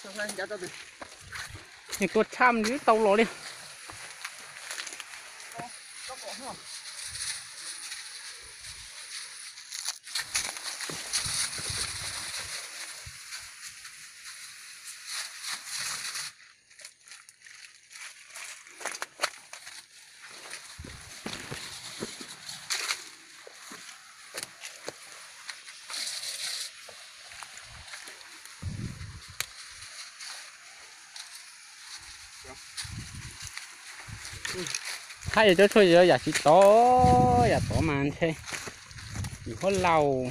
Nws tua tshaj nws tau los li. Hab yog cov tshuaj yog yam tsis tov, yam tov mas ntshe yus huab laus.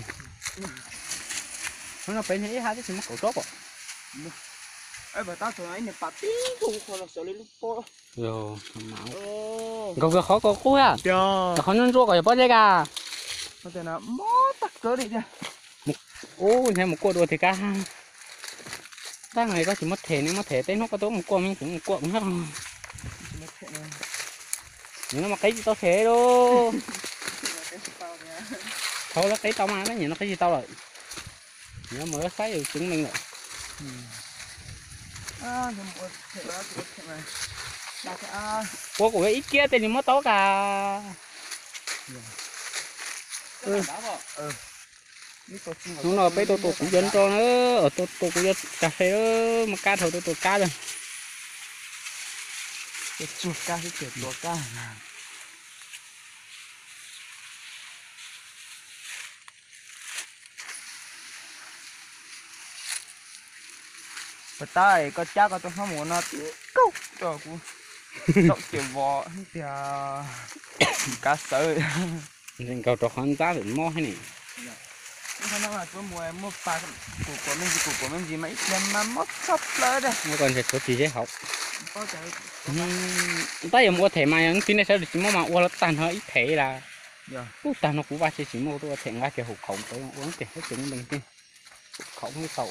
Hnub no peb ntshe ib hab twb tsis muaj kaum tsob pom. Nkaus kawg qhov ko qub a, qhov ntsuab ntsuab kom yog pob zeb ka. Ub, ntshe mus kuaj dua tiag kab. Tab nqe koj tsis muab them ne, muab them tej hnub koj tuaj mus kuaj me tseem mus kuaj. Nws no mas qeb tsis tau them lauj. Thaum lawv qeb tau mas tab nyiam no qeb tsis tau lawm. Nyiam mus lawv saib yus tsev neeg lawm. Ua kuv ib kiab tej nws muab tau ka. Hnub no peb tuaj tua kuv cov nroj na, tuaj tua kuv cov kas fes, muaj kab dhau tuaj tua kab lawm. Puas tab koj cab koj tuaj hlob mus ua no tib kaug rau kuv tau ces vov tiag. Kav xawv. Nkaug rau qhov ntxab lawm mob thiab ne. Kuv kuam me ntsis, kuv kuam me ntsis mas ib pliag mas mob tshaj plaws. Muab koj ntshe tshuav tsis zeb hauv. Tab yuav mus ua them mas yog txiv nej sawv daws tsis muab mas ua los tag nrho ib them las. Ub, tag no kuv vaj tse tsis muaj tuaj ua them nqa kiag hauv khaum ua ces hab tsev neeg tiag. Khaum tau.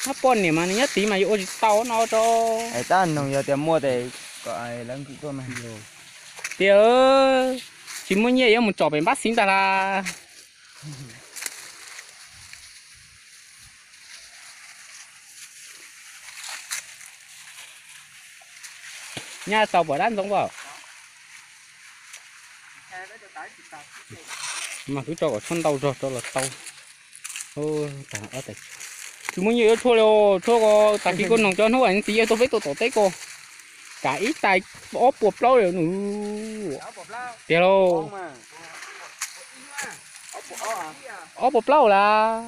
Hab poj niam mas nws nyob tid mas yuav ua tsis tau no rau. Tab noog yog tias muaj tes kom lawv nkwm tuaj mas. Tias tsis muaj nyiaj yuav mus tsom pem npab xiv ntag las. Nyab tau pom dab ntxoov pom. Mas kuv tso kom tshuaj ntau zog rau los tau. Tsis muaj nyiaj yuav tshuaj li, tshuaj ko tag kis kuv noog cov hnub txiv yawg tuaj peb tuaj tom teb ko, kam ib tais ob puas plaub li nws. Tiag lauj. Ob puas plaub las.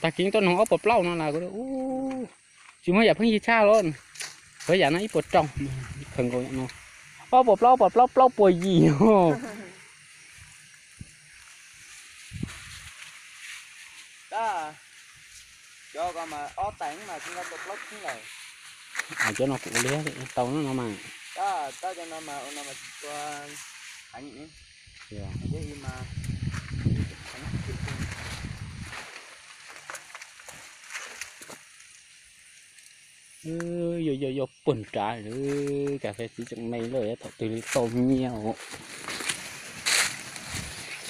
Tag kis tuaj noog ob puas plaub no las. Tsis muaj yam pheej yig tshaj los, tsuav yam no ib puas rau, khaws nkaus yam no. Ob puas plaub, ob puas plaub, plaub puas yim. Cov ko mas ob tais mas tsis nqa tau plaub txhiab lawm. Cov no kuv ua li tau no mas. Yog yog yog puag nrad, kas fes txiv tseem me lawm, yuav thaum twg li tau nyiaj.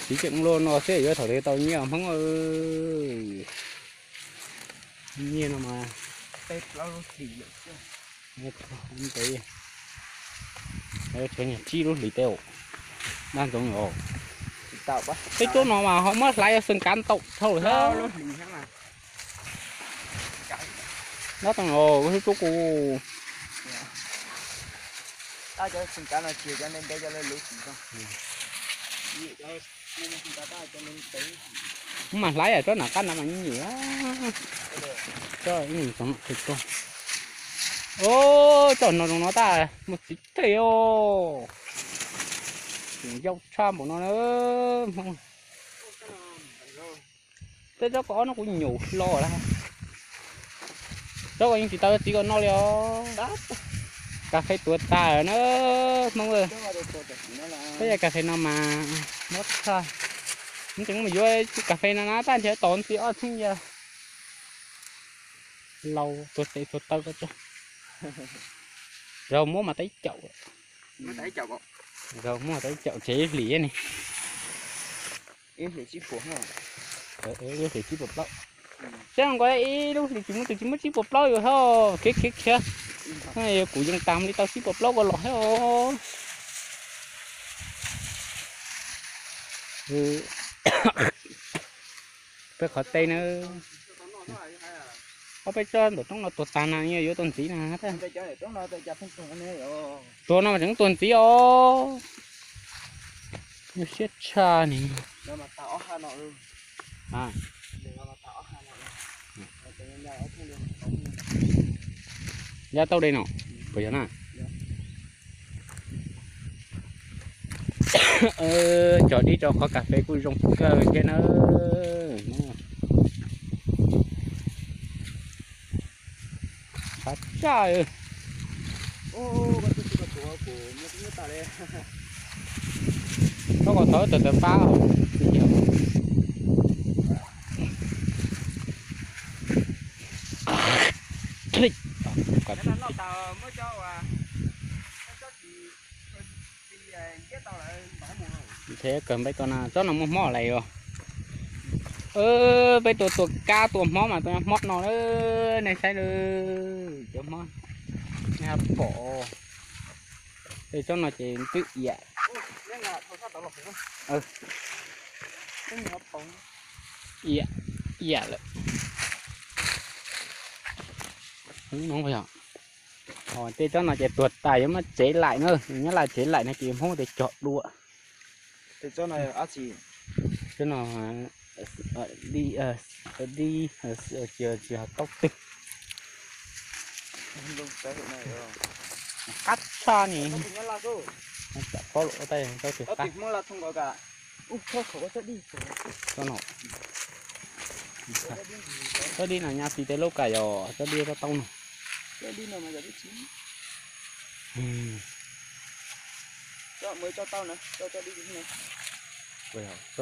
Txiv tseem luaj no xwb yuav thaum twg tau nyiaj Hmoob. Nyiaj no mas ntev, tshuav nyuag tsib lub hlis tej. Dab ntxoov os. Peb tsob no mas ho muab hlais yuav xeem kav ntau dhau lawm thiab. Dab ntxoov os, tsob kuv Ub, mas hlais tsob nram qab no mas nyiam. Tsob ib nus txoov no qhwv tuag. Tsob no zoo no tab muaj txiv teg os. Tseem yau tshaj npaum no na. Tej tsob ko ob no kuv nyuam hlo lawm. Tsob ko yeej tsis tau txiv ko noj li os. Kas fes tuav tas na Hmoob. Peb yog kas fes no mas mob tshaj. Tseem mus yuav kas fes no na tab ntshe tos ntxiv ob txheeb yag. Laus tuag tes tuag taw ko tso. Zaug muab mas tau ib caum. Zaug muab tau ib caum tsev ib hlis ne. Lub hlis tsib puas plaub. Saib nkaus ib lub hlis tsis muaj tus tsis muaj tsib puas plaub yuav hab khiav khiav khiav. Kuv yeej tas li tau tsib puas plaub ko los hab os. Peb qhov teb na. Ob peb tsob ntawm roob no tuag tag na, yuav tuag ntxiv na. Tuag no mas tseem tuag ntxiv os. Nyuaj siab tshaj ni. Ya tau de no, puas yog na? Cog dib rau qhov kas fes kuj zoo kawg thiab na. Qab tshaj. Txhob ko txhawv tawm tawm pab. Thiab kawg npeb ko na, tsob no muaj hmob lawm os. Peb tua tua kab tua hmob mas tua hmob no, nej saib cov hmob, nej pom. Tsob no ces twb iam, iam lawm. Tej tsob no ces tuag tas yuav muab tsev laim na, nyob laj tsev laim no ces Hmoob tias cog dua. Tsob no, tsob no dib, tsis taub twg. Qab tshaj ni. Tsob no, tsob dib no nyab txiv tej lub kas yog tsob dib tsob taub no. Tsob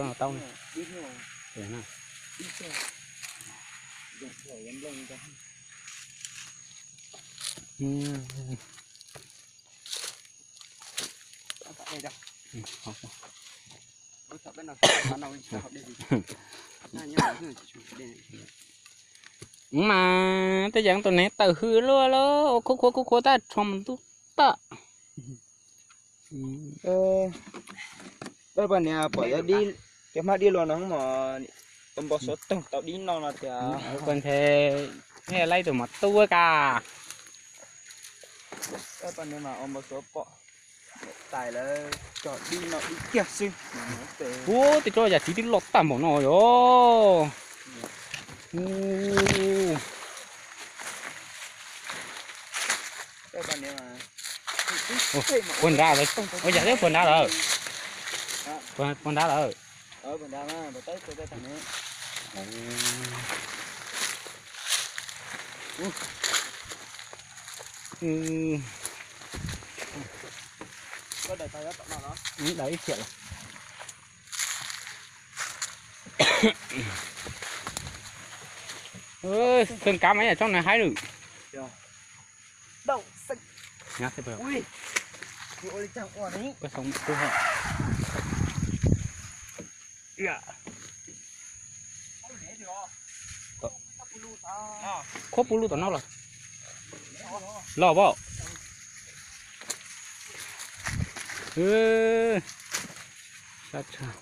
no taub. Mas tej yam tus neeg tawm hws luaj lawm, khuav khuav khuav khuav tab tsho mus ntub tag. Pab niag pom cov dib, cov hmab dib luaj no mas ua npau suav toog tau dib no no tias. Ko ntshe nej laib tus mos tub ka. Pab niag mas ua npau suav pom tais lawv cog dib no dib kiag xwb. Ua tej tsob yam txiv twb loj tag npaum no yog. Puag nrad, ua yam twb puag nrad lawm. Puag nrad lawm. Daws ib thiam lawm. Kheej kab mas yam tsob na haib lawm. Khuab pub lub tom no los. Los pom. Sab tshaj.